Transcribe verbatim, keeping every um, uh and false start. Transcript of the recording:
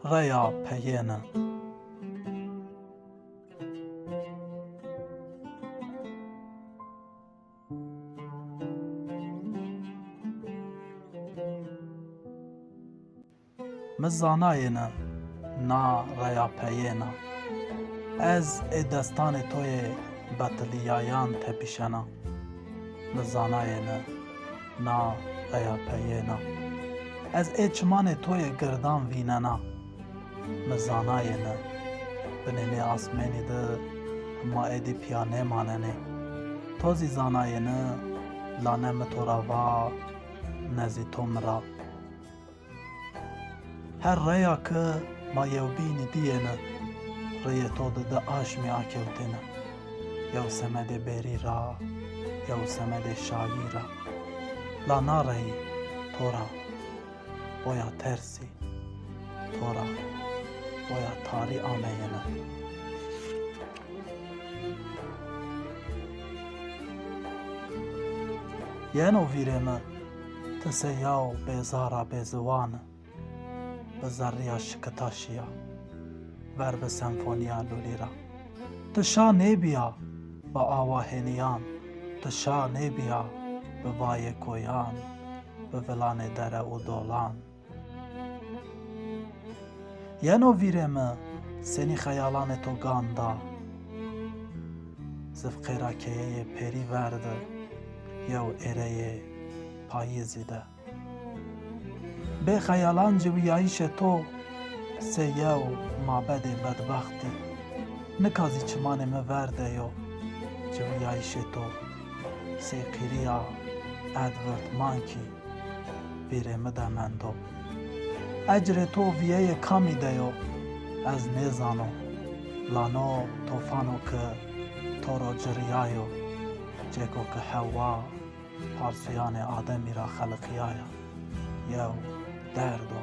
Reya peyêne. Mi zanayêne na reya peyêna. Ez ê destanê to yê betilîyayan tepîşena. Mi zanayêne na reya peyêna. Ez ê çimanê to yê girdan vînena. Mi zanayêne binê nê asmênî de ma êdî pîya nêmanenê. To zî zanayêne, la ne mi to ra va, ne zî to mi ra. Her reya ke ma yewbînî dîyêne, reyê to de di aşmî akewtêne. Yew semedê bêrî ra, yew semedê şayî ra. La na reyî to ra boya tersî, to ra boya tarî ameyêne. Yeno vîrê mi, ti sey yew bêzara bêziwan bi zerrîya şikita şîya, ver bi senfonîya lûlî ra. Ti şa nêbîya bi awa hênîyan, ti şa nêbîya bi vayê koyan, bi vilanê dere û dolan. Yeno vîrê mi, senî xeyalanê to gan da. Zifqêra keyeyê pêrî ver de, yew êreyê payîzî de. Bê xeyalan ciwîyayîşê to sey yew mabedê bedbextî. Nika zî çimanê mi ver de yo ciwîyayîşê to. Sey qîrîya Edward Munchî vîrê mi de mendo. Ecrê to vîyeyê kamî de yo, ez nêzano. La no tofano ke to ro cirîyayo, cêko ke Hewa parsuyanê Ademî ra xeliqîyaya, yew derd o.